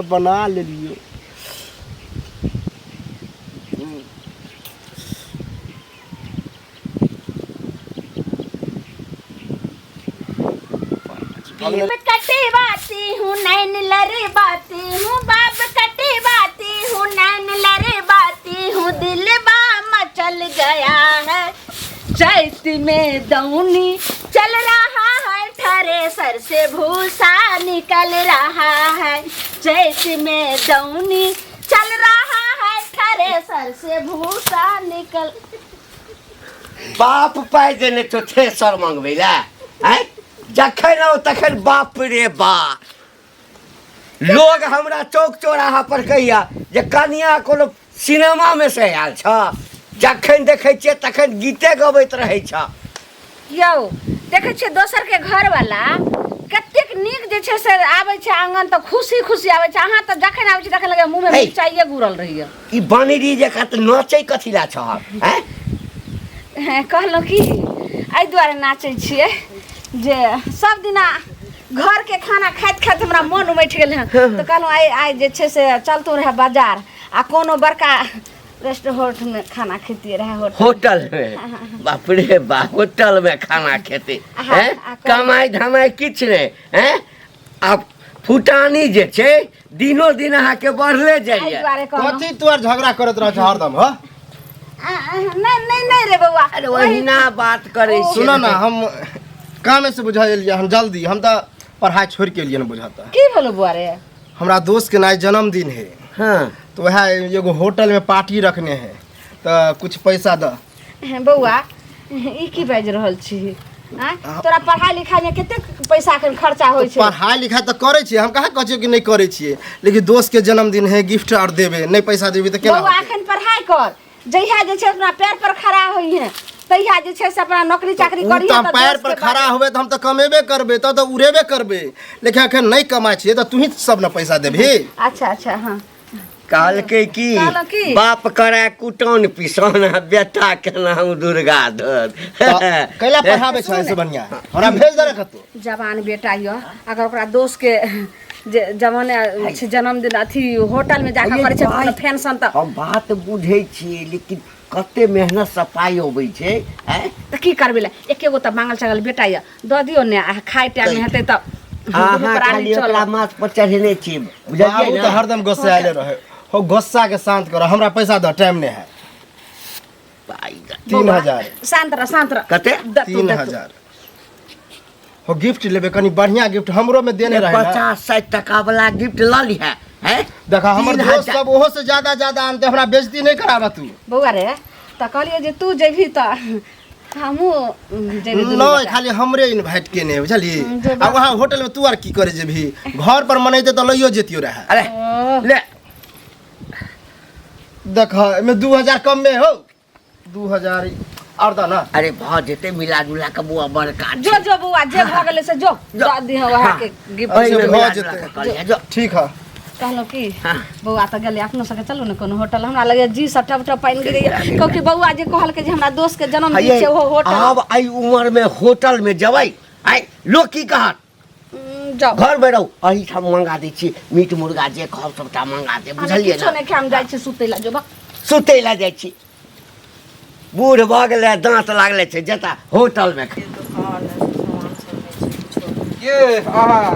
बना लेलियो। बाप कटवाती हूँ नैन लड़वाती हूँ, बाप कटवाती हूँ नैन लड़वाती हूँ, दिल बा मचल गया है। चैत में दौनी चल रहा है, थ्रेसर से भूसा निकल रहा है। चैत में दौनी चल रहा है, थ्रेसर से भूसा निकल। बाप पाइ देने छौ थ्रेसर मंगबै लए आँय? जखन आउ तखन बाप रे बा। लोग हमरा चौक चौराहा पर कहिया जे कनिया कोनो सिनेमा में से आयल छ, जखन देखै छियै तखन गीते गबैत रहै छ। यौ देखै छियै दोसर के घर वाला कतेक नीक जे छै से आबै छै आंगन तऽ खुशी खुशी आबै छै, अहाँ तऽ जखन आबै छै तखन लगैया मुँह में हे। मिरचाइए गुड़ल रहैया। ई बनरी जकाँ तऽ नाचै कथी लए छह आँय? हेँ, कहलहुँ कि एहि दुआरे नाचै छियै जे सब दिना घरके खाना खाइत खाइत हमरा मन उमटि गेल हँ, तऽ कहलहुँ आइ आइ जे छै से चलतहुँ रहए बाजार आ कोनो बड़का रेस्टोरेंटमे खाना खैतियै रहए होटल। होटल में? बाप रे बाप, होटल में खाना खेते हैं? कमाई धमाई किछु नहि हैं? आब फुटानी जे छै दिनो दिन अहाँके बढ़ले एहि जाइए। दुआरे कहलहुँ। कथी तू आर झगड़ा करैत रहै छ हरदम? ह नहि नहि नहि रे बौआ, अरे ओहिना बात करै छी। सुनो ना, हम कामे से बुझा एलियै हम जल्दी, हम तऽ पढ़ाई छोड़ के एलियै न बुझाता। की भेलो बौआ रे? हमरा दोस्त के नाइ जन्मदिन है। हाँ। तो वह एगो होटल में पार्टी रखने है, तो कुछ पैसा द। हें, बौआ ई की बाजि रहल छी? आँय? तोरा पढ़ाई लिखाई में कतेक पैसा एखन खर्चा होइ छै? पढ़ाई लिखाई तऽ करै छियै, हम कहाँ कहै छियै कि नहि करै छियै, लेकिन दोस्त के जन्मदिन है, गिफ्ट आर देबै, नहि पैसा देबै तऽ केना बौआ होतै? एखन पढ़ाई कर, जहिया जे छै अपना पैर पर खड़ा होइ है तहिया जे छै से अपना नौकरी चाकरी उ करिहे। तऽ हम तऽ पैर दोस्त पर के खड़ा बात- होबै तऽ हम तऽ कमेबे करबै, तब तऽ उड़ेबे करबै, लेकिन एखन नहि कमाइ छियै तऽ तूही सब ने पैसा देबही। अच्छा अच्छा हाँ। कहलकै की? कहलहुँ की? बाप कराय कुटन पिसान आ बेटा के नाम दुर्गा दत्त। तऽ कैला पढ़ाबै छै ऐसे बढ़िया हमरा भेज दे रखतो। जवान बेटा यऽ, अगर ओकरा दोस्त के जे जवाने छै जन्मदिन अथी होटल में जाके अये करै छै भाई। कोनो फैंसन तऽ हम बात बुझै छियै, लेकिन कते मेहनत से पाइ अबै छै आँय? तऽ की करबै ला, एके गो तऽ मांगल चांगल बेटा यऽ, दऽ दियौ ने, आ खाय टाइम में हेतै तऽ दुनू अहाँ प्राणी खाली ओकरा चलब। माथ पर चढ़ेने छी, बुझलियै बाबू ने? तऽ हरदम गुस्साएले रहै हो, गुस्सा के शांत कर, हमरा पैसा दऽ, टाइम नहि है। पाइ दऽ। तीन बौआ, हजार। शांत रह, शांत रह। कते? दतू, तीन दतू। हजार हो, गिफ्ट लेबै कनी बढ़िया गिफ्ट हमरो में देने रहे ना। 50-60 टका वाला गिफ्ट लऽ लिहे हैं? देखा हमर तीन दोस्त हजार। सब ओहो से ज्यादा ज्यादा आनते, हमरा बेइज्जती नहीं कराबा तू। बौआ रे, तऽ कहलियै जे तू जेबही तऽ हमहूँ जेबै दुनू नहीं गोटा। खाली हमरे इन्वाइट केने है, बुझली? जेबै। आ वहाँ होटल में तू आर की करे जेबही? घर पर मनैते तऽ लइयो जेतियो रहे। अरे ले। देख एमे 2000 कम में हो, 2000 और द ना। अरे भऽ जेतै मिला जुला के बौआ, बड़का जो जो बौआ जे भऽ गेलै से जो जो। दऽ दिहऽ वएह के गिफ्ट। ओहिमे ओहिमे भऽ मिला जुला जेतै। के कऽ लिहे, जो। ठीक है। कहलहुँ की हाँ। बौआ तऽ गेलै, अपनो सबके चलू ने कोनो होटल, हमरा लगैया जी सब टप टप पानि गिरैया, क्योंकि बौआ जे कहलकै जे हमरा दोस्त के जन्मदिन हयै, छै ओहो होटल। आब एहि उम्र में होटल में जेबै आइ लोक की कहत? जाउ। घर में रहू, एहिठाम मंगा दै छी मीट मुर्गा जे कहब सबटा मंगा देब, हमरा बुझलियै किछो ने? नहि खायब, हम जाइ छी सुतै लए, जो बा। सुतै लए जाइ छी, बूढ़ भऽ गेलै, दाँत लागले छै, जेता होटल में। ये आहा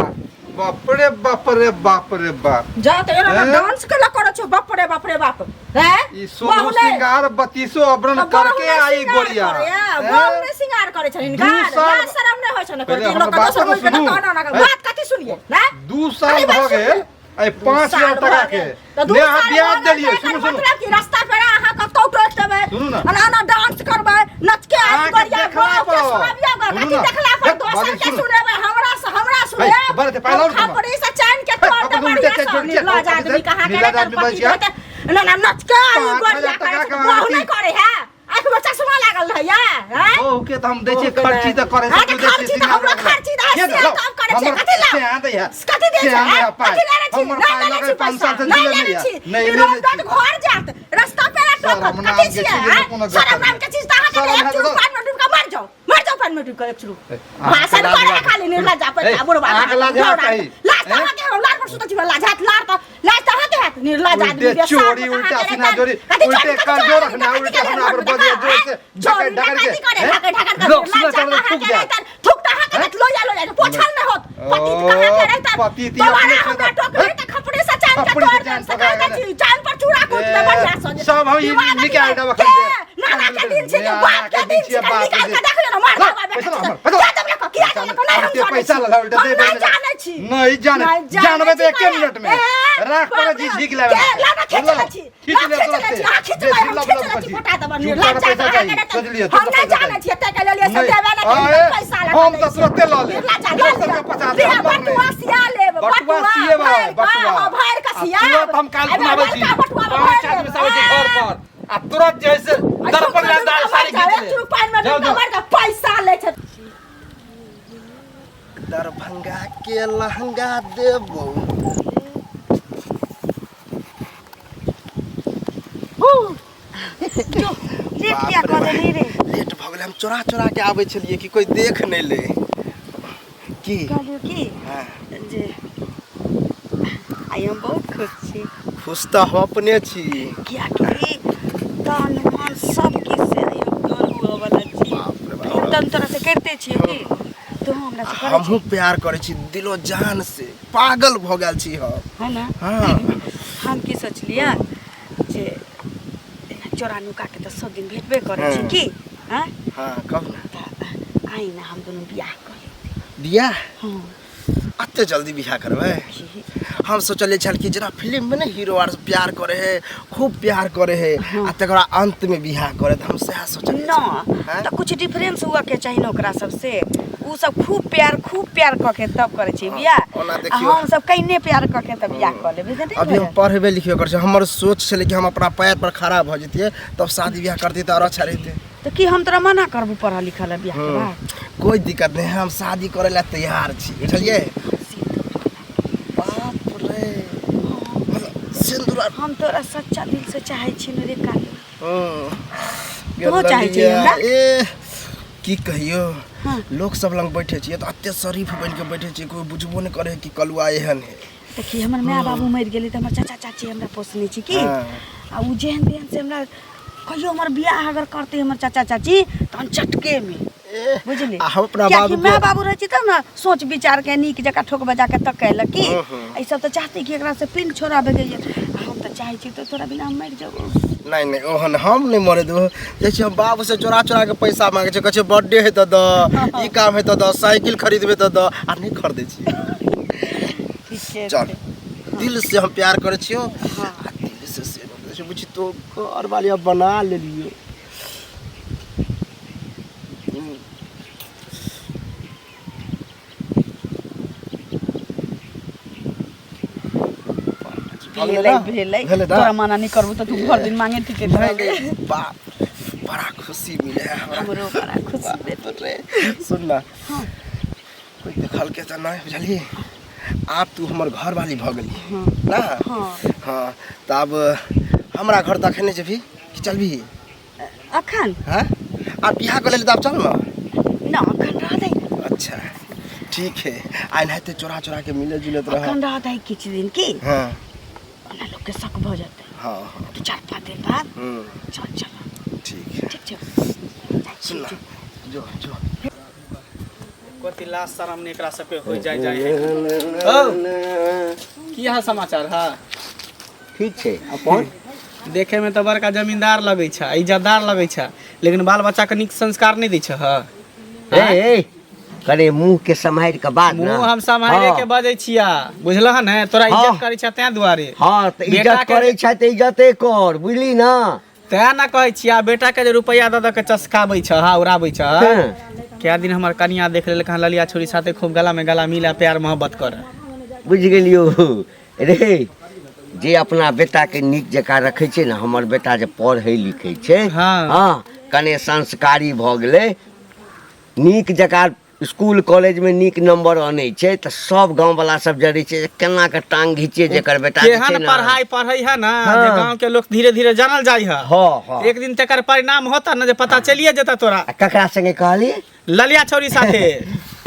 बाप रे बाप रे बाप रे बाप। जा तऽ एना हैं? डांस केला करै छौ? बाप रे बाप रे बाप हैं? ई सोनो श्रृंगार बत्तीसो अबरन करके आई गोरिया। हैं? बहु नहि श्रृंगार करै छनि हिनका, दू साल- लाज शरम नहि होइ छनि पहिले लोक हमर के बात दोसर तऽ बोलि के सुनू। कहना ना हैं? बात कथी सुनिए ना? 2 साल अरे भऽ बात गेल एहि दू 5000 साल टका भऽ के गेल। तऽ दू ने अहाँ साल ब्याज भऽ गेल देलियै। तऽ सुनू एकर सुनू मतलब कि रास्ता पर अहाँ कतौ टोकि देबै, सुनू ना। एना एना डांस करबै, नच के आबि अहाँके गोरिया देखला गाँव के पर। सुनबियौ गऽ, सुनू कथी ना। देखला पर? देख, दोसर बाजै के सुनू। सुनेबै, हमरा से हमरा है, सुनेब। बड़ के पाइ लाउ ने हम तुम्हार। खपड़ी से चैन के है, तोड़ अपन देबै, दुनू बढ़िया के से। जोड़ के निर्लज अपन आदमी कहाँ के निर्लज रे आदमी पति बचिया। होतै। ना, ना, नच के आबि पाँच गोरिया हजार करै टका छै, के बहु नहि आरती। करै है। आँखिमे चश्मा लागल रहैया, हैं? बहू के तऽ हम दै छियै खर्ची तऽ करै हाँ, तऽ खर्ची तऽ हमरो खर्ची तऽ के से देलौ? काम करै छै, हमर कथी लाउ? से आन दैया। कथी दै से छै, आन दैया हैं? पाइ। कथी लेने छी? हमर नहि पाइ लेने लगै छी पाँच पैसा, साल से नहि दिले लेने नहि छी। है। नहि ई लेने रोज छी। रोज घर जात, रास्ता पेरा शरम टोकत, नाम कथी के छियै, चीज हैं? कोनो शरम गतर नाम के चीज तऽ अहाँके शरम एक हैत चूरू तऽ- पानि में डूबि कऽ मर जाउ, मर जाउ पानि में डूबि कऽ एक चूरू। अहाँके भाषण लाज करे लाज- खाली निर्लज अपन ए, बुढ़वा अहाँके लाज हेबाक चाही। लाज तऽ हैं? अहाँके लाज पर सुतल छी लाज हाथ लार त लाज त अहाँके हैत निर्लज आदमी उल्टे बेसार चोरी, लोक उल्टा अहाँके सीना रहतन। जोरी, कथी उल्टे चोरी, कथी कर्जो चोरी, रखना, कथी उल्टे के हमरा पर घर में बजिया देखा, जोर से हैं? चोरी, ढकल ढकल डकैती के, करे, हैं? ढकल ढकल के लोग सुनत लाज रहत, अहाँके थूक जायत। रहतन, थूक त अहाँके रहत, लोहिया लोहिया के पोछल नहि होत पतित कहाँ के रहतन पतित ही दोबारा अपने हमरा से- टोकबै त खपड़े से चान के खपड़ी से तोड़ चान देब से कहि पकड़ा दै छी चान पर चूड़ा कूट दे बढ़िया से सब हम ई दीवाना निकाल के- देब के? एखन से। नाना के दिन छी के नाना बाप के के दिन दिन छी, छी के बाप के निकाल के दिन। देख लेना मार ला, देबा पैसा ला बेटा हमर, पैसा ला। क्या देब लको किया देब लको नहीं हम एते जानै पैसा छी। ला, उल्टे हम देबे नहीं नहीं। जानै छी नहीं जानै। नहीं जानै जानबै तऽ छी एके कहे। मिनट में। ए, राख पर बाप जी रे। झीक लेबै। के लाना खींच बुझलौ? लै छी खींच ला ले खींच लै तुरते। छी हाँ खींच जे लै हम लब खींच लब लै छी करी। फटा देब झूठा लाज के पैसा अहाँके चाही। रहतन। सोचलियै, हम तुरते नहीं पैसा जानै चाही। छी एते के लेलियै से नहीं। देबे नहि आए, करी पैसा लगा हम दै तऽ छी। तुरते लऽ लेब। निर्लज्जा दस लऽ रुपया लिअ। पचास लिअ, हम लऽ लेब। बटुआ सिया लेब बटुआ सिएबै, भरि- बटुआ। हाँ, भरि कऽ आ सियाब। तुरत हम काल्हि एहिमे खुनाबै छी। बड़का बटुआ पाँच भरि आदमी लेब। सब आबै छै घर पर। आ तुरंत जे है से दर्पण में दाल सारी खींच ले। जाओ, जाओ। पैसा लै छै दरभंगा के लहंगा देबो लेट किया कऽ देली रे लेट भऽ गेलै हम चोरा चोरा के आबै छलियै कि कोई देख नहि ले की कहलियौ की हाँ, जे आइ हम बहुत खुश छी खुश तऽ हम अपने छी कियाकि तन मन सब किछु से आइ हम तोर हुअ वाला छी बाप रे बाप। तऽ हम तोरा से करिते छियौ की तू हमरा से करै हमहूँ प्यार करै छी दिलो जान से पागल भऽ गेल छी हम छी है ना हाँ हम की सोचलियै जे एना चोरा नुका के तऽ सब दिन भेटबे करै छी हँ। की हँ हाँ कहू ना तऽ आइ ना हम दुनू बियाह कऽ लेब बियाह हँ एते जल्दी बियाह करबै हम सोचलियै छल कि जेना फिल्म में ने हीरो आर प्यार करे है खूब प्यार करे है आ तकरा अंत में बियाह करे तऽ हम सएह सोचलियै न हैं? तऽ कुछ डिफरेंस हुअ के चाही ने ओकरा सबसे उ सब खूब प्यार कऽ के तब करै छै बियाह ओना आ देखियौ। हम सब कइने प्यार कऽ के तब बियाह कऽ लेबै से नहि अभी हम भऽ पढ़बे लिखबे करै छी हमर सोच छलै कि हम अपना पैर पर खड़ा भऽ जैतियै तब शादी बियाह करतियै तऽ आओर अच्छा रहितै तऽ की हम तोरा मना करबू पढ़ऽ लिखऽ लए बियाह के बाद कोई दिक्कत नहीं है हम शादी करे ला तैयार छी बुझलियै बाप रे मतलब सिंदूर आर- हम तोरा सच्चा दिल से चाहै छी ने रे कालू हम्म। तोहो चाहै छी हमरा? ए की कहियो हाँ। लोक सब लग बैठे छियै तऽ एते शरीफ बनि के बैठे छियै कोई बुझबो नहि करे कि कलुआ एहन है देखी हमर माय बाबू मरि गेलै तऽ हमर चाचा चाची हमरा पोसने छी की हाँ। आ उ जेहन तेहन से हमरा कहियो हमर बियाह अगर करतै हमर चाचा चाची तऽ हम चटके में ए, बुझली आ हम अपना कियाकि बाबू माय के बाबू रहै छै तब ने सोच विचार के नीक जकाँ ठोक बजा के तकेलक की हम्म। एहि सब तऽ चाहते कि एकरा से पिंड छोड़ाबे के ये आ हम तऽ चाहै छी तऽ तोरा बिना हम मरि जेबो नहीं नहीं ओहन हम नहीं मरे देबो जाइ छी हम बाबू से चोरा चोरा के पैसा मांगे छै कहै छै बर्थडे है तऽ दऽ ई काम है तऽ दऽ साइकिल खरीदबे तऽ दऽ आ नहि खरीदै छियै ठीके चल दिल से हम प्यार करै छियौ आ दिल से से बुझी तो घर वाली अब बना लेलियो भेलै भेलै भेलै ना? तोरा मना नहि करबू तऽ तू भरि दिन मांगे ठीके नहीं नहीं बाप रे, बड़ा खुशी मिले है हमरा हमरो बड़ा खुशी भेल बाप रे सुन ना कोई देखल के तऽ नहि बुझलियै आब तू हमर घर वाली भऽ गेली ना हाँ। हाँ तऽ आब हमरा घर तऽ अखन नहि जेबही कि चलबही अखन हाँ आब बियाह कऽ लेली तऽ आब चल ना ना अखन रह दे अच्छा ठीक है आ एनाहिते चोरा चोरा के मिले जुलत रह अखन रह दे किछु दिन की हाँ ओना लोक के शक भऽ जेतै हाँ हाँ दू चारि पाँच दिन बाद चल चल ठीक है ठीक छै सुन ना जो जो कथी लाज शरम ने एकरा सबके हो जाय जाय है औ की हाल समाचार है ठीक छै अपन देखे में तऽ बड़का जमींदार लगै छै इज्जतदार लगै छै लेकिन बाल बच्चा के नीक संस्कार नहि दै छै हँ ए ए कने मुंह के सम्हारि के बात ना मुँह हम सम्हारे के बजै छिया बुझलह ने तोरा इज्जत करै छै तें दुआरे हाँ तऽ बेटा इज्जत के- करै छै तऽ इज्जते कर बुझली ना तें ना कहै छिया बेटा के जे रुपैआ दऽ दऽ के चसकाबै छ हा उड़ाबै छ हँ। कए दिन हमर कनिया देख लेलक हँ ललिया छोरी साथे खूब गला में गला मिला प्यार मोहब्बत कर बुझि गेलियौ रे जे अपना बेटाके नीक जकाँ रखै छै ने हमर बेटा जे पढ़ै लिखै छै हाँ। हाँ कने संस्कारी भऽ गेलै नीक जकाँ स्कूल कॉलेजमे नीक नंबर अनै छै तऽ सब गाँववला सब जरै छै जे केना कऽ टांग घिचियै जेकर बेटा जे छै केहन ने पढ़ाई पढ़ै है ना हाँ। जे गांव के लोग धीरे धीरे जानल जाइ है हाँ हाँ एक दिन तकर परिणाम होता ना जे पता चलिए जेता तोरा आ ककरा संगे कहली ललिया छौरी साथे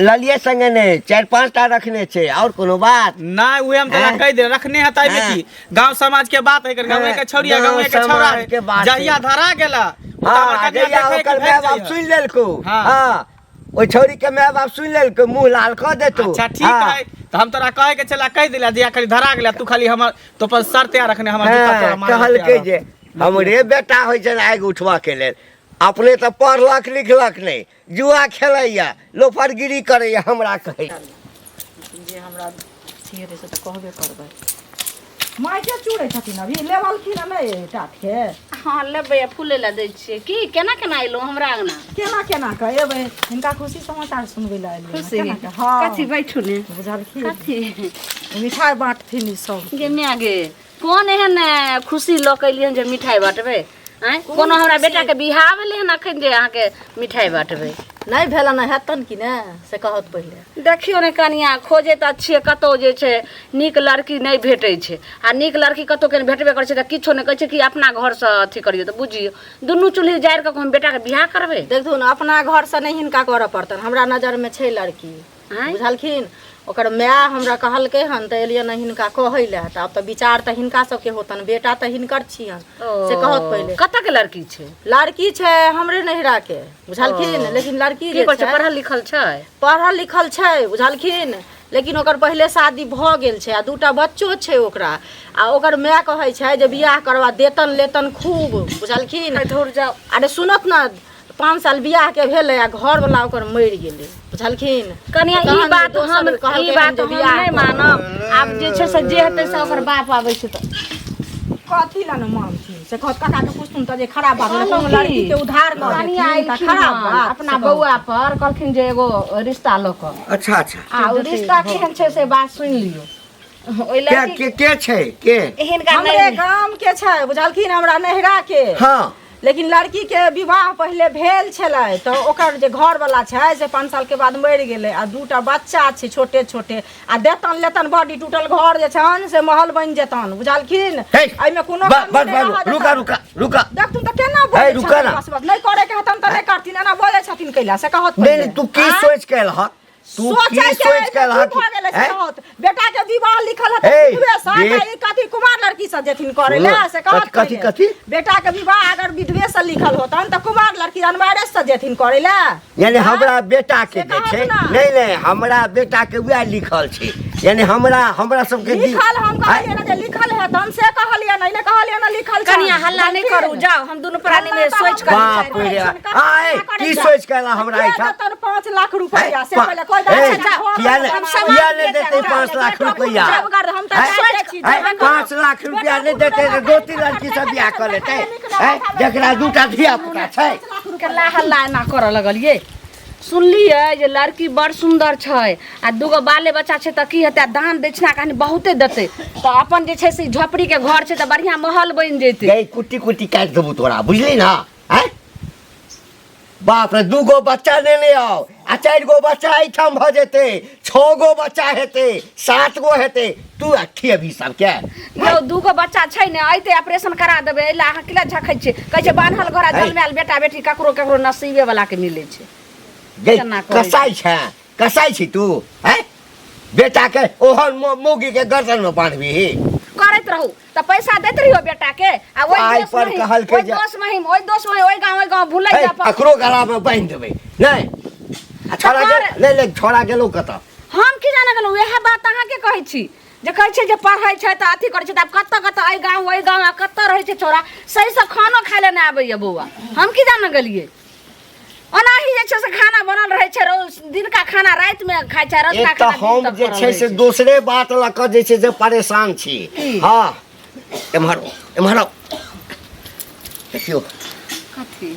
ललिए संगे नहि चारि पाँच टा रखने छै आओर कोनो बात नहीं उहे हम तोरा हैं? कहि दे रखने है ताई में हैं? की गांव समाज के बात है गांव के छौरिया गाँव गांव के छौरा समाज है के बात है। जहिया धरा गेला ओ तऽ हमर हाँ कनिया जहिया देखै के ओकर भागि माय बाप जाइए। सुनि लेलको हाँ। हाँ ओहि छौड़ी के माय बाप सुनि लेलको मुँह लाल कऽ देतौ अच्छा ठीक हाँ। है तो हम तोरा कहे के चला कहि दिला जहिया खाली धरा गेला तू खाली हमर तो पर शर्त तैयार रखने हमर जूता तोरा हाँ, मारे कहलकै तैयार जे हमरे बेटा होइ छनि आगि उठबऽ के लेल अपने तऽ पढ़लक लिखलक नहि जुआ खेलैया लोफरगिरी करैया हमरा कहै जे हमरा अथी हेतै से तऽ कहबे करबै माइके चूड़ै छथिन अभी लेबलखिन हँ नहि टाटके हँ लेबै आ फूले लए दै छियै की केना केना एलहुँ हमरा अङ्गना केना केना कऽ एबै हिनका खुशी समाचार सुनबै लए एलियै खुशी केना कऽ हँ कथी बैठू ने बुझलखिन कथी मिठाइ बाँटथिन ई सब गे माय गे कोन एहन खुशी लऽ कऽ एलियै हन जे मिठाइ बाँटबै आँय कोनो हमरा बेटाके बियाह भेलै हन अखन जे अहाँके मिठाइ बाँटबै नहि भेलन हेतन कि ने से कहत पहिले देखियौ ने कनिया खोजे तऽ छियै कतहु जे छै नीक लड़की नहि भेटै छै आ नीक लड़की कतहु कनि भेटबे करै छै तऽ किछो नहि कहै छै कि अपना घरसँ अथी करियौ तऽ बुझियौ दुनू चूल्ही जारि कऽ हम बेटाके बियाह करबै देखथुन अपना घरसँ नहि हिनका करऽ पड़तनि हमरा नजरमे छै लड़की आँय? बुझलखिन ओकर माय हमरा कहलकै हन तऽ एलियै ने हिनका कहै लए तऽ आब तऽ विचार तऽ हिनका सबके होतन बेटा तऽ हिनकर छियन से कहत पहिले कतऽ के लड़की छै लड़की छै हमरे नैहरा के बुझलखिन लेकिन लड़की की जे कहै छै छै पढ़ल लिखल छै पढ़ल लिखल छै बुझलखिन लेकिन ओकर पहिले शादी भऽ गेल छै आ दूटा बच्चो छै ओकरा आ ओकर माय कहै छै जे बियाह करबा देतन लेतन खूब बुझलखिन धुर जाउ अरे सुनत ने 5 साल बियाह के भेलै आ घरवला ओकर मरि गेलै बुझलखिन कनिया तहन ई बात दोसर हम कहलकै ई हन बात जे हम बियाह नहि करू। मानब आब जे छै से जे हेतै से ओकर बाप आबै छै तऽ कथी लए ने मानथिन से कहत काका के पुछथुन तऽ जे खराब बात भेलै, कोनो कहलहुँ की? लड़की के उधार कऽ कनिया देथिन तऽ एलखिन खराब हन बात अपना से कहत। बौआ पर कहलखिन जे एगो रिश्ता लऽ कऽ अच्छा अच्छा आ ओ रिश्ता केहन छै से बात सुनि लियौ ओहि के लड़की के के छै के हिनका हमरे नहि गाम के छै बुझलखिन हमरा नैहरा के हाँ लेकिन लड़की के विवाह पहिले भेल छलै तऽ ओकर जे घरवला छै से 5 साल के बाद मरि गेलै आ 2टा बच्चा छै छोटे छोटे आ देतन लेतन बॉडी टूटल घर जे छनि से महल बनि जेतन बुझलखिन हे, एहिमे कोनो बस कमी बस नहि बस रहऽ रुका देतन। रुका रुका देखथुन तऽ केना हे, बोलै रुका छथिन ना। बस बस नहि करे के हेतन तऽ नहि करथिन एना बोलै छथिन कैला से कहत नहीं पहिले नहीं तू की आँय? सोच के एलह तू की सोचै के सोच के एलह की भऽ गेलै से हैं? कहत बेटा के विवाह लिखल हेतै हे, विधवे से तऽ ई कथी कुमार लड़की से जेथिन करै लए सुनो, से कहत कथी- पहिले। कथी? बेटा के विवाह अगर विधवे से लिखल होतन तऽ कुमार लड़की अनमारे से जेथिन करै लए यानी हमरा बेटा के से जे कहत छै ना। नहीं नहीं हमरा बेटा के वएह लिखल छै यानी हमरा हमरा सबके लिखल हम कहलियै ने जे लिखल हेतन से कहलियै ने नहि कहलियै ने लिखल छनि। कनिया हल्ला नहि करू जाउ हम दुनू प्राणी में हल्ला तऽ सोचि हम कऽ बाप रे आय की सोच के एला हमरा के एहिठाम देतन 5 लाख रुपया से हैं? पहिले कोई हे, दे किया ने किया ने देतै 5 लाख रुपया हम तऽ हैं? जाइते छी, हैं? जब 5 लाख रुपया नहि देतै तऽ दो तीन लड़की से बियाह कऽ लेतै हैं? जकरा दूटा धिया पुता छै केला हल्ला एना करऽ लगलियै सुनलियै जे लड़की बड़ सुन्दर छै आ दूगो बाले बच्चा छै तऽ की हेतै आ दान दक्षिणा कहानी बहुते देतै तऽ अपन जे छै से झोपड़ीके घर छै तऽ बढ़िआँ महल बनि जेतै गई कुट्टी कुट्टी काटि देबू तोरा बुझली ना हैं बाप रे 2 गो बच्चा लेने आउ आ 4 गो बच्चा एहिठाम भऽ जेतै 6 गो बच्चा हेतै 7 गो हेतै तू आ खियबी सबके यौ दूगो बच्चा छै ने अयतै ऑपरेशन करा देबै एहि लए अहाँ किला झखै छियै कहै छै बान्हल घोड़ा है। जन्मायल बेटा बेटी ककरो ककरो नसीबे वाला के मिलै छै गई केना करै कसाई छै कसाई छी तू हैं बेटा के ओहन मौगी के गर्दन में बांधबी करैत रहू तऽ पैसा दैत रहियो बेटा के आ ओहि पाइ दोस पर महिम कहलकै ओहि जे- दोस महिम ओहि दोस महिम ओहि गाँव ओहि गाँव भुलै हे, जा अपन। अकरो गला में बांधि देबै नहि आ छोड़ा कर- गेल नहि नहि छोड़ा गेलौ कतऽ हम की जाने गेलहुँ वएह बात अहाँके कहै छी जे कहै छै जे पढ़ै छै तऽ अथी करै छै तऽ आब कतऽ कतऽ एहि गाँव ओहि गाँव आ कतऽ रहै छै छोड़ा सहीसँ खानो खाय लए नहि आबैए बौआ हम की जाने गेलियै ओनाही जे छै से खाना बनल रहै छै रोज दिनका खाना रातिमे खाइ छै रतुका एक तऽ खाना दिन हम तक जे पड़ल छै रहै से दोसरे बात लऽ कऽ जे छै से परेशान छी हँ एम्हर आउ, एम्हर आउ। देखियौ कथी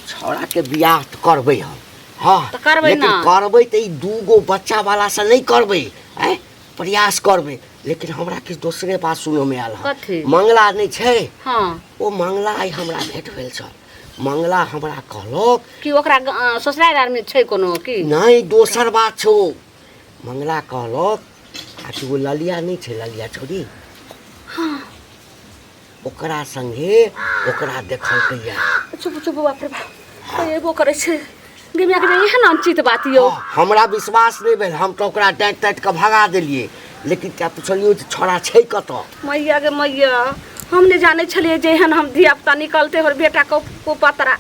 छौड़ाके बियाह तऽ करबै हम हँ तऽ करबै लेकिन ने। करबै तऽ ई 2 गो बच्चा वाला से नहि करबै आँय प्रयास करबै लेकिन हमरा किछु दोसरे बात सुनऽमे आयल हँ कथी? मंगला नहि छै हँ ओ मंगला आइ हमरा भेट भेल छल मंगला हमरा कहलक कि ओकरा ससुरारि आरमे छै कोनो की नहि दोसर बात छौ मंगला कहलक आ कि ओ ललिया नहि छै ललिया छोड़ी ओकरा संगे ओकरा देखलकैया चुप चुप बाप रे बाप कोइ एबो करै छै गे माय के एहन अनुचित बात यौ। हमरा विश्वास नहि भेल, हम तऽ ओकरा डाँटि ताँटि कऽ भगा देलियै, लेकिन क्या पुछलियौ जे छोड़ा छै कतऽ? मैया गे मैया, हम नहि जानै छलियै जे एहन हम धिया पुता निकलते हमर बेटा को कुपतरा।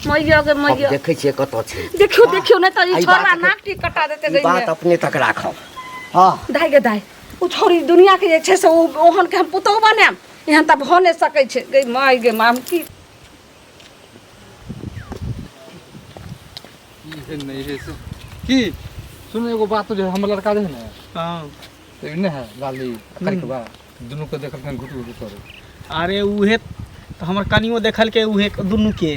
मैया गे मैया, देखै छियै कतऽ छै। देखियौ देखियौ, नहि तऽ ई एहि छोड़ा बात नाक टीक कटा देतै। ई गई बात अपने तक राखब। हँ दाइ गे दाइ, ओ छौड़ी दुनिया के जे छै से ओ ओहन के हम पुतोहु बनायब, एहन तऽ भऽ नहि सकै छै। गई माय गे माय, हम की की नहीं है से की सुन, एगो बात जे हमर लड़का जे है ने, हाँ तऽ ई नहि है लाली करिकबा दुनू के देखलखिन घुट घुट करे। अरे उहे तऽ हमर कनियो देखलकै उहे दुनूके,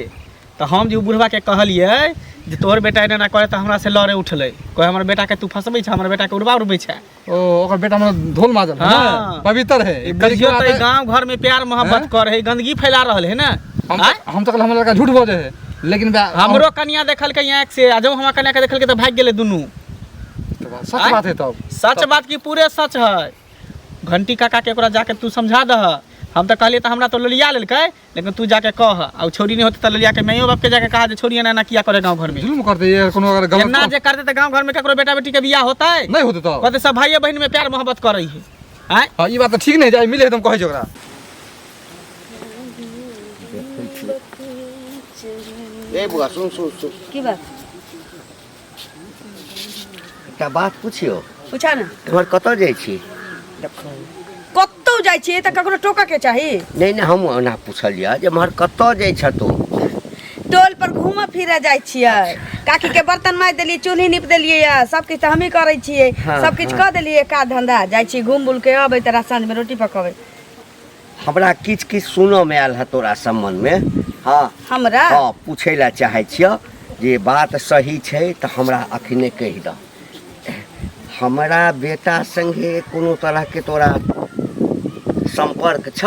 तऽ हम जे ओ बुढ़बाके कहलियै जे तोहर बेटा एना एना करे, तऽ हमरा से लड़े उठलै, कहै हमर बेटाके तू फँसबै छै, हमर बेटाके उड़बा उड़बै छै। ओ ओकर बेटा मतलब धोल माजल है हाँ। ना, पवित्र है। ई बुझियौ तऽ ई गाँव घर में प्यार मोहब्बत हैं? कर है, गंदगी फैला रहल है ना। हम आँय? हम तो हमर लड़का झूठ बजे है, लेकिन हमरो कनिया देखलकै आँखि से, आ जब हमरा कनिया के देखलकै तऽ भागि गेलै दुनू। सच बात है तब। सच बात की पूरे सच है। घंटी काका के ओकरा जाके तू समझा दह। हम तऽ कहलियै तऽ हमरा तऽ ललिया लेलकै, लेकिन तू जाके कह, आ उ छौड़ी नहि होतै तऽ ललिया के माइयो बाप के जाके कहा जे छौड़ी एना एना किया करे गाँव घर में। जुल्म करते ये, कोनो अगर गलत एना जे करते तऽ गाँव घर में ककरो बेटा बेटी के बियाह होतै? नहीं होते तब। कहते सब भाइये बहिन में प्यार मोहब्बत करै है। आँय? हाँ, ई बात तऽ ठीक नहीं जाय मिले हम कहै छी ओकरा। ए बुआ, सुन सुन सुन। की बात? एकटा बात पुछियौ? पूछा ने। एम्हर कतऽ जाइ छी? कतौ जाइ छियै तऽ ककरो टोकऽ के चाही? नहि नहि, हम ओना पुछलियै जे एम्हर कतऽ जाइ छ तू? टोल पर घूमऽ फिरऽ जाइ छियै। काकी के बर्तन माजि देलियै, चूल्ही नीप देलियै, यऽ सब किछु तऽ हमही करै छियै। हाँ, सब किछु हाँ। कऽ देलियै, काज धंधा जाइ छी घूम बुल के अबै तऽ साँझमे रोटी पकबै। हमरा किछु किछु सुनऽमे आयल है तोरा सम्बन्धमे। हँ। हमरा? हँ, पूछै लए चाहै छियौ जे बात सही छै तऽ हमरा अखने कहि दह। हमरा बेटा संगे कोनो तरहके तोरा सम्पर्क छ?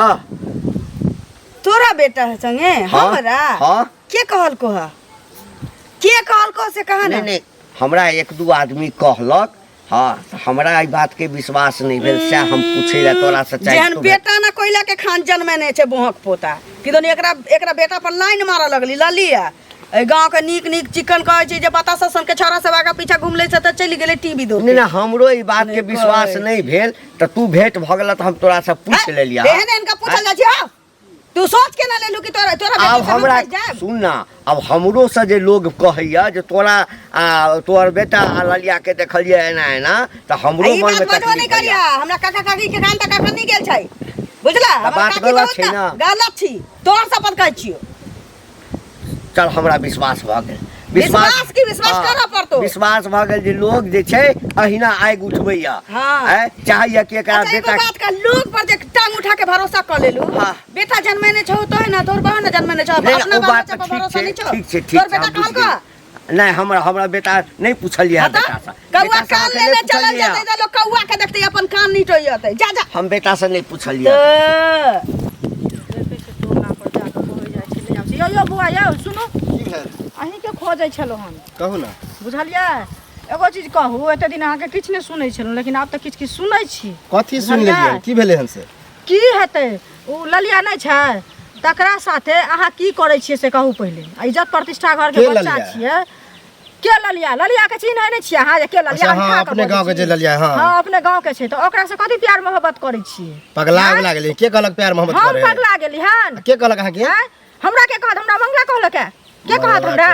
तोरा बेटा संगे? हाँ, हमरा? हाँ। के कहलको है, के कहलको से कहा ने? नहि नहि, हमरा एक दू आदमी कहलक। हाँ, तऽ हमरा एहि बातके विश्वास नहि भेल, सएह हम पूछै लए तोरा से चाहै। जेहन बेटा ना कोयला के खान जन्मेने छै बोहक पोता कि दोनी, एकरा एकरा बेटा पर लाइन मारऽ लगली ललिया। एहि गाँव के नीक नीक चिकन कहै छै जे बतासा सन के छौड़ा सब आगा पीछा घुमलै से तऽ चलि गेलै टीवी दो। नहि नहि, हमरो ई बातके नहि विश्वास कहै। नहि भेल, तऽ तू भेंट भऽ गेल तऽ हम तोरासँ पूछि लेलियै। एहन एहन के पूछल जाइ छै? हौ, तू सोच के ना लेलू कि तोरा तोरा आब बेटी से हम हमरा फँसि जायब? सुन ना, आब हमरो से जे लोग कहैया जे तोरा आ तोहर बेटा आ ललिया के देखलियै एना एना, तऽ हमरो ई मन में बात बजबो नहि तकलीफ होइया। करिया। हमरा काका काकी के कान तक अखन नहि गेल छै, बुझला? तऽ हमर बात काकी गलत बहुत छै ना। गलत छी, तोहर शपथ कहै छियौ। चल, हमरा विश्वास भऽ गेल। विश्वास की? विश्वास हाँ, करऽ पड़तौ। विश्वास भऽ गेल जे लोग जे छै अहिना आगि उठबैया। हाँ। आँय, चाहैया कि एकरा अच्छा, एगो बेटा बात का लोग पर जे टांग उठा के भरोसा कर लेलू। हाँ। बेटा जन्मेने छौ तो है ना, तोर बहन ने जन्मेने छौ। नहि, अपना ओ बाल बात बच्चा तऽ पर ठीक भरोसा छै, नहीं छौ? ठीक छै, ठीक तोर छै, बेटा हम बुझि कहलको? गेलियै। नहि, हमरा हमरा बेटा नहि पुछलियै हाँ तऽ? बेटा से। कौआ बेटा से कान अहाँके लेने नहि चलल पुछलियै। जेतै तऽ लोग कौआ के देखतै अपन कान नहीं टोइतै। जा जा। हम बेटा से नहि पुछलियै। तऽ देखै छियै टोला पर जा कऽ कहै जाइ छै, नहि आबै छै। यौ यौ बौआ यौ, सुनू। की भेल? अहीँके खोजै छलहुँ हन। कहू ने। बुझलियै, एगो चीज कहू, एते दिन अहाँके किछु नहि सुनै छलहुँ, लेकिन आब तऽ किछु किछु सुनै छी। कथी सुनि लेलियै? की भेलै हन से? की हेतै, ओ ललिया नहि छै, तकरा साथे अहाँ की करै छियै से कहू पहिले। आ इज्जत प्रतिष्ठा घरके के बच्चा ललिया? छियै। के ललिया? ललिया के चिन्है नहि छियै अहाँ जे के ललिया? अच्छा, हाँ, अंठा कऽ अपने बजै गाँव के छी। जे ललिया, हाँ। हाँ, अपने गाँव के छै, तऽ ओकरा से कथी प्यार मोहब्बत करै छियै? पगला आँय? उगला गेलियै? के कहलक प्यार मोहब्बत हम करे? पगला गेली हन? के कहलक अहाँके? आँय? हमरा के कहत? हमरा मंगला कहलक है। के कहत हमरा?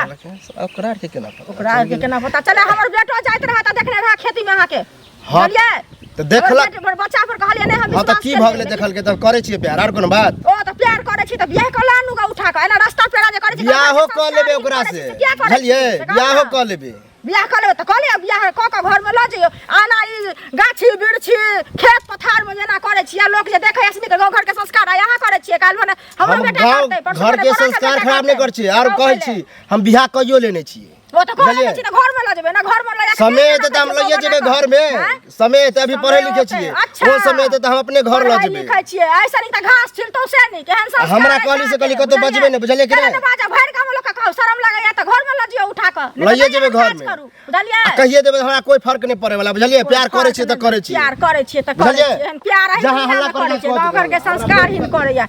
ओकरा आरके केना पता? ओकरा आरके केना पता चले? हमर बेटो जाइत रहे तऽ देखने रहे खेती में अहाँके। हाँ, बुझलियै? तऽ देखलक। हमर हमर बच्चा पर कहलियै नहि हम हाँ, तऽ विश्वास की केलियै, भऽ गेलै? लेकिन देखलकै तऽ करै छियै प्यार, आर कोनो बात? ओ तऽ प्यार करै छी तऽ बियाह कऽ लानू गा उठा कऽ। एना रास्ता पेड़ा जे करै छी, बियाहो घरके कऽ लेबै संस्कार ओकरा करै से, छी, से किया करै छी? बुझलियै? से कहू बियाहो ने। कऽ लेबै। बियाह कऽ लेबै तऽ कऽ लिअ, बियाह कऽ कऽ घरमे लऽ जइयौ। आना ई गाछी बिरछी खेत पथारमे जेना करै छियै, लोक जे देखै से नीक गाँव घरके संस्कार आइ अहाँ करै छियै, काल्हि भने हमरो हम बेटा गाँव करतै, परसू घर भने के तोरा संस्कार बेटा खराब नहि करतै। करै छियै। आर कहू कहै पहिले। छी हम बियाह कइयो लेने छियै। ओ तऽ कहने बुझलियै? छी ने घरमे लऽ जेबै ने, घरमे लऽ जाके समय केना एतै तऽ हम रखै लइए छियै जेबै बना कऽ? घरमे। आँय? समय एतै, अभी पढ़ै समय लिखै औतै, छियै। अच्छा। ओ समय एतै तऽ हम अपने घर लऽ पढ़ै जेबै। लिखै छियै, ऐसे नीक तऽ घास छिलतौ से नीक। एहन संस्कार हमरा अछि कहली से अहाँके, कहली कतौ बुझलियै? बजबै नहि, बुझलियै कि केना नहि? ने बाजब, भरि गाममे लोकके कहू, शरम लागैया तऽ घरमे लऽ जियौ उठा कऽ। नहि तऽ लइए नहि जेबै अहाँ काज घरमे। करू, बुझलियै? आ कहिए देबै तऽ हमरा कोइ फर्क नहि पड़ै वाला, बुझलियै? प्यार करै छियै तऽ करै छियै। प्यार करै छियै तऽ करै बुझलियै? छियै। एहन प्यार अही जहाँ दुनियामे हल्ला करै करै छियै, गाँव घरके संस्कारहीन करैया।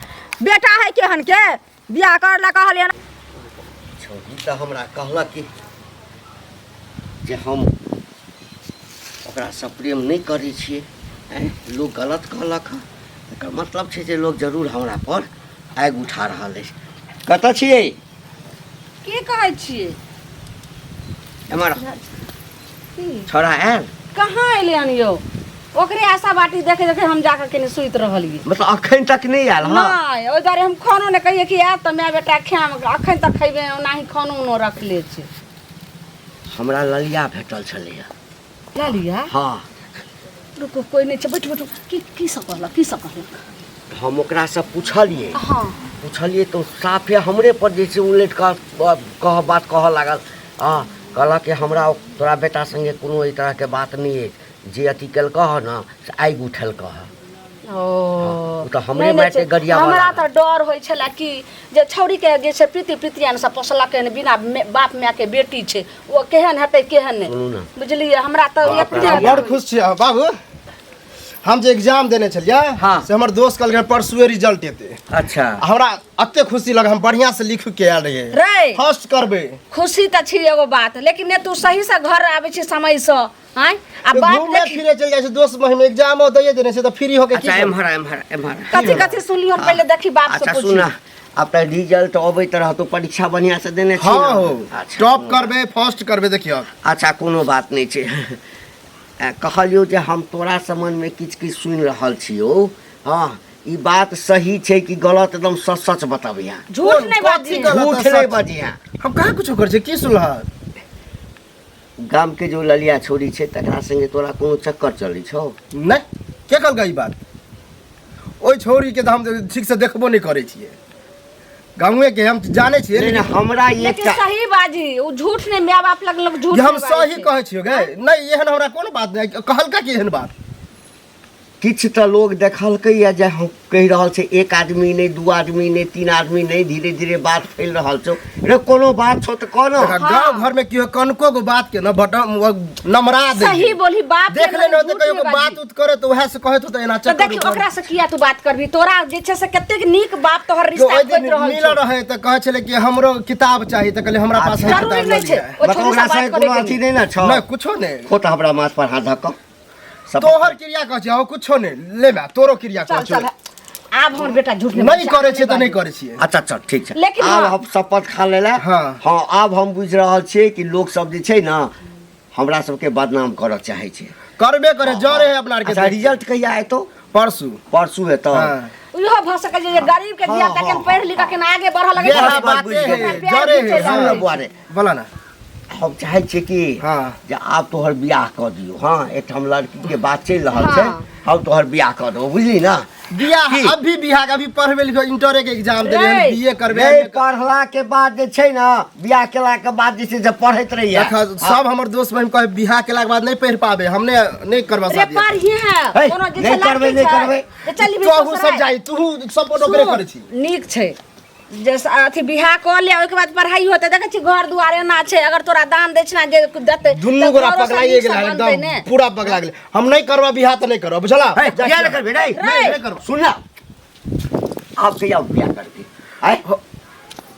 बेटा है केहन के, बियाह कर ला कहलियै। छौड़ी तऽ हमरा कहलक कि जे हम ओकरासँ प्रेम नहि करै छियै। आँय, लोक गलत कहलक हँ, एकर मतलब छै जे लोक जरूर हमरा पर आगि उठा रहल अछि। कतऽ छियै? की कहै छियै? एम्हर छौड़ा आयल? कहाँ एलै हन यौ? ओकरे आशा बाटी देखे देखे हम जाके कनि सुति रहलियै। मतलब अखन तक नहि आयल? हँ नहि, ओहि दुआरे हम खानो नहि कहियै कि आयत तऽ माय बेटा खायब, अखन तक खयबै ओनाही खानो उनो रखले छै। हमरा ललिया भेटल छलैया। ललिया? हँ। रुकू, कोइ नहि छै, बैठू बैठू। की की सब कहलक, की सब कहलक? हम ओकरासँ पुछलियै। हँ। पुछलियै तऽ साफे हमरे पर जे छै उलटि कऽ कह बात कहऽ लागल। हँ, कहलक कि हमरा तोरा बेटा सङ्गे कोनो एहि तरहके बात नहि अछि, जे अथी केलकऽ हँ ने से आगि उठेलकऽ हँ। ओ ओ तऽ हमरे नहि, नहि मारिते छै। गरियाबऽ हमरा लागल। तऽ डर होइ छलै कि जे छौड़ीके जे छै प्रीति प्रीतियान सब पोसलकै हन, बिना बाप मायके बेटी छै, ओ केहन हेतै केहन नहि। सुनू ने। बुझलियै, हमरा तऽ बाप रे, एते बड़ खुश छियै अहाँ बाबू। हम जे एग्जाम देने छलियै हाँ। से हमर दोस्त कहलकै परसुए रिजल्ट एतै। अच्छा। आ हमरा एते खुशी लगल, हम बढ़िया से लिख के आयल रहियै। रे। फर्स्ट करबै। खुशी तऽ छी एगो बात, लेकिन ने तू सही से घर आबै छी समय से, आँय? आ बात घूमे देखी फिरे चलि जाइ छै दोस्त महिम, एग्जामो दैए देने छै तऽ फ्री होके की अच्छा करबै? एम्हर एम्हर एम्हर। कथी कथी सुनलियो पहिले देखी बाप से अच्छा पूछी। सुन, आब तऽ रिजल्ट अबैत रहतो, परीक्षा बढ़िया से देने छी हाँ ने? हो। अच्छा, टॉप करबै, फर्स्ट करबै, देखियौ। अच्छा कोनो बात नहि छै। कहलियौ जे हम तोरा सम्बन्धमे किछु किछु सुनि रहल छियौ। हँ, ई बात सही छै कि गलत? एकदम सच सच बतबिहे। झूठ नहि कथी बाजी। गलत झूठ है, नहि सच? बजिहे। हम कहाँ कुछो करै छियै? की सुनलह? गाम के जो ललिया छोरी छै तकरा संगे तोरा कोनो चक्कर चलै छौ? नहि, के कहलकै ई बात? ओहि छौरीके तऽ हम ठीक से देखबो नहि करै छियै, गाँवे के हम जानै छियै। नहि नहि, हमरा लेकिन एकटा सही बाजी, ओ झूठ नहि, माय बाप लग लोग झूठ जे हम नहि बाजै सही छै। कहै छियौ गे। नहि, एहन हमरा कोनो बात नहि कहलका कि एहन बात। किछु तऽ लोग देखलकैए जे हम कहि रहल छै, एक आदमी नहि, दू आदमी नहि, तीन आदमी नहि, धीरे धीरे बात फैल रहल छौ। रे कोनो बात छौ तऽ कह ने। देखा, गाँव घर में केओ कनको गो बात के न बटम नमरा दे। सही बोली बाप के देख लग लेने होते झूठ कहियो नहि को बाजी। बात उत करे तो वएह से कहत होते एना तऽ चक्कर देखी उक्कर। ओकरा से किया तू बात करबी? तोरा जे छै से कतेक नीक बाप तोहर जो रिश्ता ओहि दिन खोजि रहल मिलल छौ। रहे तऽ कहै छलै कि हमरो किताब चाही, तऽ कहलियै हमरा पास है जरूरी किताब नहि लऽ छै लिअ। ओ मतलब छोरी ओकरा से संगे बात कोनो करे अथी नहि ने छौ? नहि, कुछो नहि। खोट हमरा माथ पर हाथ धऽ कऽ तोहर क्रिया कहै छियै, कुछो नहि ले बा, तोरो क्रिया चल कहै चल छियौ। आब हमर बेटा झूठ नहि बाजै, करै छियै तऽ बाजै। नहि करै छियै। अच्छा चल ठीक छै। लेकिन आब हाँ। हम शपथ खा लेला। हाँ। हाँ, आब हम बुझि रहल छियै कि लोक सब जे छै ने हमरा सबके बदनाम करऽ चाहै छै। करबे करे जरे है अपना आरके। अच्छा रिजल्ट कहिया एतौ? परसू। परसू एतौ? हाँ। इहो भऽ सकै छै जे गरीब के धिया पुता के पढ़ि लिख के आगे बढ़ऽ लगे। इएह बात बाते बुझि है, गेलियै। जरे है। सुन ने बुआ रे। बोला ना। हम चाहै छियै कि हाँ। जे आब तोहर बियाह कऽ दियौ। हाँ, एकठाम लड़की के बात चलि रहल छै, हम तोहर बियाह कऽ देबौ, बुझली ना? बियाह की? अभी बियाह के अभी पढ़बे लिखो, इंटरे के एग्जाम देबै, रे। बीए करबै। नहीं, पढ़ला के बाद जे छै ना, बियाह केला के बाद जे छै से पढ़ैत रहिए। देखा, सब हमर दोस्त बहिन कहे बियाह केला के बाद नहीं पढ़ पाबे, हमने नहीं करबा रे शादी। पढ़िए हे, कोनो जे नहि छै करबै, लड़की नहि छै, करबै। जे चलि भी तोहू सब ससुराल। जाइ, तू सपोर्ट ओकरे सुन, करै छी। नीक छै जे अथी बियाह कऽ ले, ओहिके बाद पढ़ाई होतै। देखै छी घर दुआर एना छै, अगर तोरा दान दै छै जे देतै दुनू तऽ गोरा घरो सँ पगलाइए नीक सँ गेलै बनतै एकदम ने। पूरा पगला गेलै। हम नहीं करबा बियाह तऽ नहीं करबा, बुझला? हे, बियाह नहि करबै, नहि, रे। नहीं करबा। सुन ना, आब कहिया बियाह करबी? आँय?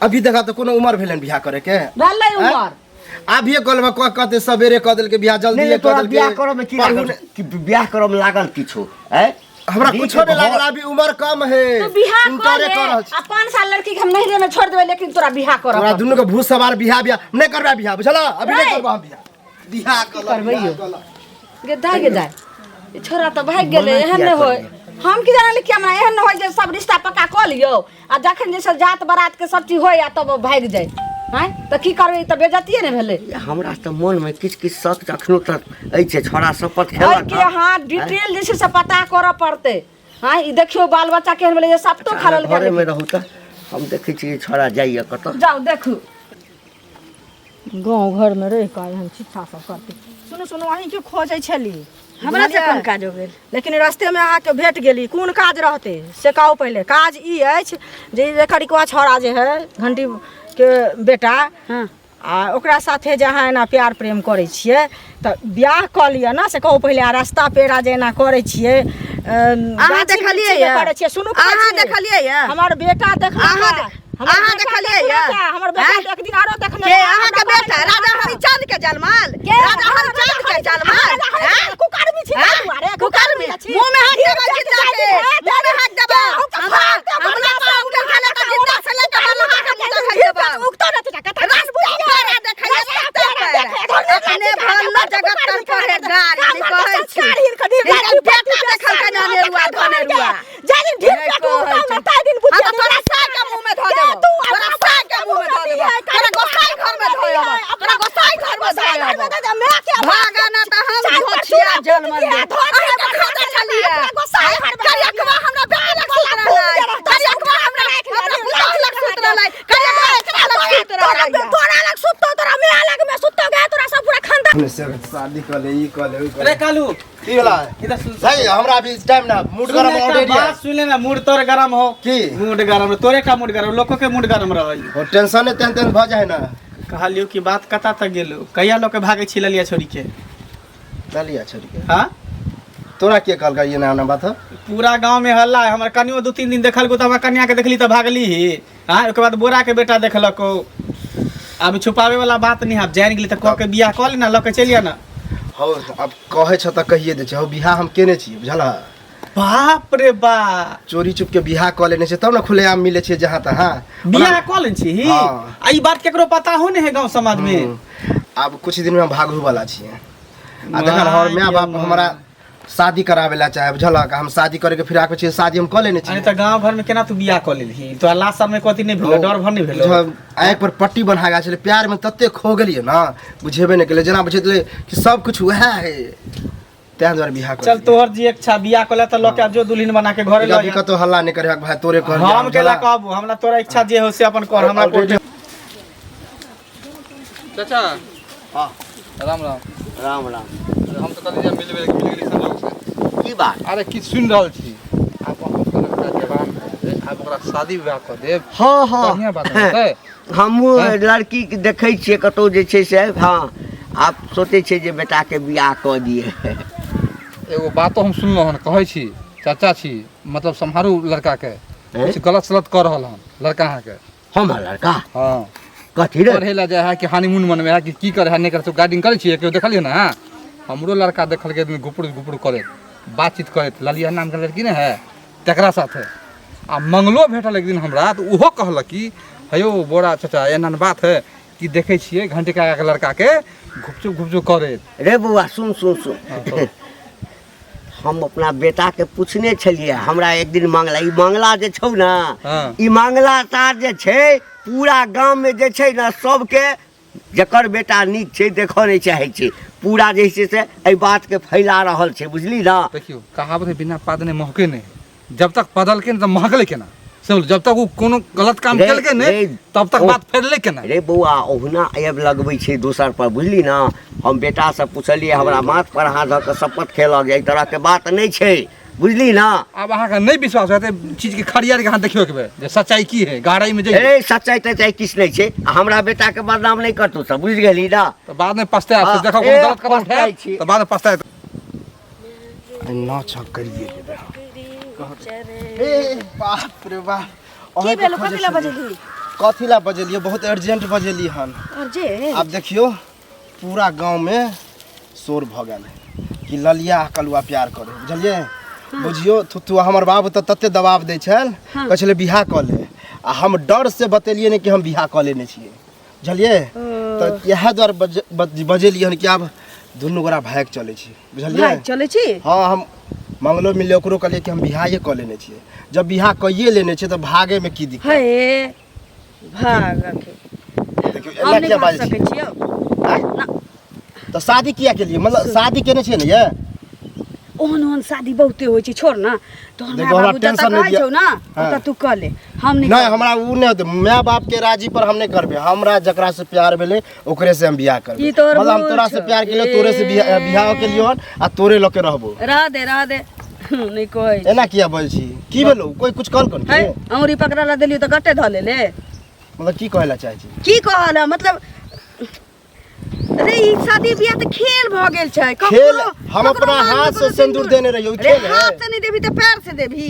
अभी देखा तऽ कोनो उमर भेलनि बियाह करे के? भेलै उमर। अभिये कहलबै कह कहते सवेरे कऽ देलकै बियाह, नहीं, जल्दी नहीं, कऽ तोरा देलकै। बियाह करऽ में की पढ़ू लागल? नहि। कि बियाह करऽ में लागल किछो? आँय? हमरा नीक कुछो नहीं घर- लागल, अभी उम्र कम है। तू बियाह कर इंटरे ले कर रहल छी। आ 5 साल लड़की के हम नैहरे में छोड़ देबै, लेकिन तोरा बियाह करऽ तोरा पड़तौ। दुनू के भूत सवार बियाह बियाह नहीं करबा बियाह, बुझला? अभी नहीं रे। करबा हम बियाह। बियाह कर करबै बियाह यौ? कर। गे दाइ गे दाइ, ई छोरा तऽ भागि गेलै। मना एहन किया नहि होय, करबै? हम की जानली कि हमरा एहन नहि होय जे सब रिश्ता पक्का कऽ लियौ आ जखन जे छै जात बारात के सब चीज होय आ तब ओ भागि जाय। आँय, तऽ की करबै? ई तऽ बेजतिये ने भेलै। हमरा तऽ मोनमे किछु किछु शक जखनो तक अछि, छोड़ा शपथ खेलक एहिके हाँ डिटेल जे छै से पता करऽ पड़तै। हाँ, ई देखियौ बाल बच्चा केहन भेलै जे सपतो खा लेलकै। घरेमे रहू तऽ हम देखै छियै छोड़ा जाइए कतऽ। जाउ देखू। गाँव घरमे रहि कऽ एहन शिक्षा सब करतै। सुनू सुनू, अहीँके खोजै छली। हमरा से कोन काज हो गेल? लेकिन रस्तेमे अहाँके भेट गेली। कोन काज रहतै से कहू पहिले। काज ई अछि जे एकर इकवा छौड़ा जे है घंटीके बेटा, हाँ। आ ओकरा साथे जे अहाँ एना प्यार प्रेम करै छियै तऽ बियाह कऽ लिअ ने, से कहू पहिले। आ रस्ता पेड़ा जे एना करै छियै, अहाँ गाछी देखलियै बिरछी जे यऽ? करै छियै, सुनू कहै अहाँ छी। देखलियै यऽ? हमर बेटा देखलक अहाँ हँ। अहाँ देखलियै बेटा यऽ हमर बेटा आँय? तऽ एक दिन आरो देखने के रहै, अहाँके हमरा बेटा कहने राजा हरिचंद के जलमल के? राजा हरिचंद के जलमल आँय? कुकर्मी छी आँय? तू, अरे कुकर्मी छी। मुँह में हाथ ढीर देबा जाति जिंदा के जाति मुँह में हाथ देबा हमरा हमरा हमरा बाप के खाना तऽ जिंदा से लेके मलहा के मुँह देखाइ देबा उगतो न तुझा कथा रास्ता पेरा देखैया रास्ता पेरा अपने भल्ला जगत तर पढ़े गाड़ी नहीं कहै छी हिनकर बेटा देखलकै ना नेरुआ धनेरुआ जाहि दिन ढीर नहि पेट कहै उगतो छी। न ताहि दिन हम बुझिया तऽ तोरा साग के मुँह में धऽ देबौ तू तोरा साग के मुँह में धऽ देबौ तोरा गोसाई घर में धऽ देबौ तोरा गोसाई घर में धऽ देबौ भागा ना तऽ हम धोछिया जन्मल दे अहाँ खाता छलियै करियकवा हमरा बेटा लग सुत रहलै करियकवा हमरा हमरा पुतहु लग सुत रहलै करियकवा एकरा लग सुत रहलै तोरा लग सुततो तोरा माय लग में सुततो गया तोरा सब पूरा खानदान अपने से शादी कऽ ले ई कऽ ले ई कऽ अरे ले कालू की होला इधर सुन भाई हमरा अभी टाइम ना मूड गरम सुन ले ऑलरेडी बात सुन ले ना मूड तोर गरम हो की? मूड गरम तोरे का मूड गरम लोको के मूड गरम रहै हो टेंशन तेन तेन भऽ जाइ ना कहलियो कि बात कता तक गेलो कहिया लोग के भागे छी ललिया छोरी के ललिया छोरी के हाँ तोरा के कहलका ये ना ना बात हो? पूरा गांव में हल्ला है हमर कनियो 2-3 दिन देखल को त हमरा कन्या के देखली त भागली ही हाँ ओके बाद बोरा के बेटा देखलक अब छुपावे वाला बात नहीं अब जान गेली त कह के बियाह कऽ ले ना लऽ के चलिया ना हौ अब कहै छ तऽ कहिए दै छै हौ बियाह हम केने छियै बुझल बाप रे बा चोरी चुप के बियाह कऽ लेने छै तब ने खुलेआम मिलै छै जहाँ तहाँ बियाह कऽ ले छी हाँ। आ ई बात केकरो पता हो नहीं है गांव समाज में आब कुछ दिन में हम भागू वाला छियै आ देखल हमर माय बाप हमरा शादी करावे ला चाहे बुझलक हम शादी करे के फिराक में छियै शादी हम कऽ लेने अरे छियै त गांव घर में केना तू बियाह कऽ लेलही तोरा लास्ट साल में कथी नहीं भेलो डर भर नहीं भेलो बुझल, आँखि पर पट्टी बन्हा गेल छलै प्यार में तते खो गेलियै ना बुझेबे नहि केलै जेना बुझेतै कि सब कुछ वएह है तें दुआरे बियाह कऽ चल लेलियै। तोहर जी इच्छा बियाह कऽ ले त लऽ के आ जो दुल्हन बना के घरे लऽ अभी कतौ हल्ला नहि करिहक भाई तोरे कहलियै हम केला कहबू हमरा तोरा इच्छा जे हो से अपन कर हमरा कोई चाचा हाँ। राम राम राम राम हम तऽ कहलियै जे मिलबै लेकिन मिल गेली संजोग से की बात अरे की सुनि रहल छी आब अहूँके लड़का जवान भऽ गेल आब ओकरा शादी विवाह कऽ देब हँ हँ बढ़िआँ बात हेतै हमहूँ लड़कीके देखै छियै कतहु जे छै से हँ आब सोचै छियै जे बेटाके बियाह कऽ दियै एगो बातो हम सुनलहुँ हन कहै छी चाचा छी मतलब सम्हारू लड़काके किछु गलत सलत कऽ रहल हन लड़का अहाँके हमर लड़का हँ कथी रे पढ़े ला जाइ है कि हनीमून मनबै है कि की करे है नहि करे गार्डिंग करै छियै केओ देखलियै ने अहाँ हमरो लड़का देखलकै एक दिन गुपुर गुपुर करैत बातचीत करैत ललिया नामके लड़की ने है तकरा साथे आ मंगलो भेटल एक दिन हमरा तऽ ओहो कहलक कि हे यौ बोरा चाचा एना बात है कि देखै छियै घंटी काकाके लड़काके घुपचुप घुपचुप करैत रे बौआ सुन सुन सुन हम अपना बेटाके पूछने छलियै हमरा एक दिन मंगला ई मंगला जे छौ ने हाँ। ई मंगला तार जे छै पूरा गाममे जे छै ने सबके जकर बेटा नीक छै देखऽ नहि चाहै छै पूरा जे छै से एहि बातके फैला रहल छै बुझली ने देखियौ कहावत है बिना पाद ने महके नहि जब तक पदलकै नहि तऽ महकलै केना से बोलू, जब तक ओ कोनो गलत काम रे- केलकै नहि रे- तब तक ओ- बात फैललै केना रे बौआ ओहुना आयब लगबै छै दोसर पर बुझली ने हम बेटासँ पुछलियै हमरा माथ पर हाथ धऽ कऽ शपथ खेलक जे एहि तरहके बात नहि छै बुझली ना आब अहाँके नहि विश्वास हेतै चीजके खरियार के अहाँ देखियौ एक बेर जे सच्चाई की है गहराई में जइयौ ए सच्चाई तच्चाई किछु नहि छै आ हमरा बेटाके बदनाम नहि करतौ सब बुझि गेली ना तऽ बाद में पछतायब हाँ, देखब ए, कोनो गलत कदम पछताइ उठायब छी। तऽ बाद में पछतायब नौ छक करिए लेबै हम। ए बाप रे बाप की भेलो कथी ला बजेली कथी ला बजेलियै बहुत अर्जेंट बजेली हन और जे आब देखियौ पूरा गाँव में शोर भऽ गेल कि ललिया आ कलुआ प्यार करे बुझलियै बुझियौ थुथु हमर बाबू तऽ तते दबाव दै छल कहै छलै बियाह कऽ ले आ हम डर से बतेलियै नहि कि हम बियाह कऽ लेने छियै बुझलियै तऽ इएह दुआरे बजेलियै हन कि आब दुनू गोरा भागि चलै छी बुझलियै भाग चलै छी हँ हम मंगलो मिललै ओकरो कहलियै कि हम बियाहे कऽ लेने छियै जब बियाह कइए लेने छियै तऽ भागैमे की दिक्कत हे भाग के देखियौ हम एना नहि किया भाग बाजै सकै छियै छियौ आँय? तऽ शादी किया केलियै मतलब शादी केने छियै ने ये ओहन ओहन शादी बहुते होइ छै छोड़ ना तोहर देखो, माय हमरा बाबू जतऽ टेंशन नहि कहै दिअ। छौ ना हाँ। ओतऽ तू कऽ ले हम नहि नहि करबै। हमरा उ नहि होतै माय बाप के राजी पर हम नहि करबै हमरा जकरा से प्यार भेलै ओकरे से हम बियाह करबै ई तोहर मतलब हम भूल तोरा से छौ। प्यार केलियो तोरे से बियाह बियाह केलियो हन आ तोरे लऽ के रहबो रह दे रह दे नहि कहै एना किया बजै छी की भेलौ कोई कुछ कहलकन है की अँगुरी पकड़ा ला देलियौ तऽ गट्टे धऽ लेले मतलब की कहै ला चाहै छी की कहल है? मतलब अरे ई शादी बियाह तऽ खेल भऽ गेल छै खेल ककरो- हम ककरो अपना मांग हाथ मे से कोनो सिंदूर देने रहियौ ई अरे खेल है हाथ से नहीं देबी तऽ पैर से देबी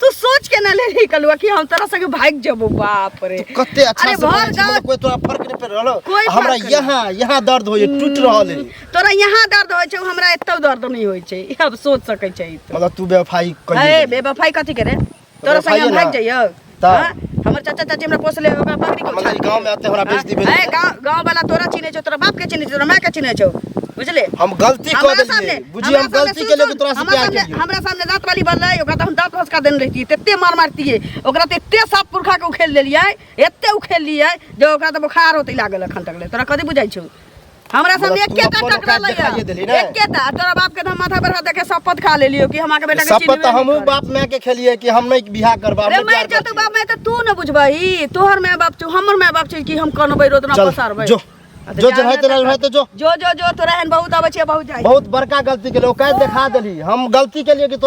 तू सोच सोच के ना लेली कलुआ कि हम तोरा संगे भाग जेबो। बाप रे, तू कते अच्छा अरे से भर बोलै छी, गाँव- मतलब कोई तोरा फर्क नहीं पड़ रहलो। कोई हमरा फर्क नहीं। यहाँ यहाँ दर्द होइए, टूट रहल है। तोरा यहाँ दर्द होइ छौ, हमरा एतौ दर्द नहीं होइ छै। अब सोच सकै छै ई तो। मतलब तू बेवफाई ए कहिए बेवफाई कथी करे? तोरा संगे हम बेवफाई भाग ना। जइयो? त? हाँ? हमर चाचा चाची हमरा पोसले, ओकरा पकड़ी के मतलब उछाल गाँव में आते हमरा बेइज्जती भेल। ए गाँव गाँव वाला तोरा चिन्है छौ, तोरा बाप के चिन्है छौ, तोरा माय के चिन्है छौ, बुझले? हम गलती कऽ हमरा देलियै सामने, बुझी, हम हमरा सामने गलती सुन, केलियै सुन, कि तोरा से हमरा प्यार सामने केलियै। हमरा सामने दांत वाली बनलै, ओकरा तऽ हम दांत भसका देने रहितियै, तते मार मारतियै ओकरा, तऽ एते साफ पुरखा के उखेल देलियै, एते उखेल लियै जे ओकरा तऽ बोखार होतै लागल एखन तक ले। तोरा कथी बुझाइ छौ? हमरा सामने मतलब तू एकेटा अपन टकरा औकात देखाइए देलही ने? एकेटा। आ तोरा बाप के तऽ हम माथा पर हाथ दे के शपथ खा लेलियो कि हम अहाँके बेटा के शपथ चिन्हबे तऽ नहि हमहूँ करब। बाप माय के खेलियै कि हम नहीं बियाह करबा, हम रे नहीं मरि प्यार जेतौ करतियै। बाप माय तऽ तू न बुझबही, तोहर माय बाप छौ, हमर माय बाप छै कि हम कनबै रोदना चल पसारबै? जो आ तऽ जो जा जे रहते ने तऽ रहते जो। जो जो जो, तोरा एहन बहुत आबै छै, बहुत जाइ। बहुत बड़का गलती केलियै, औकात देखा देली। हम गलती केलियै कि तोरा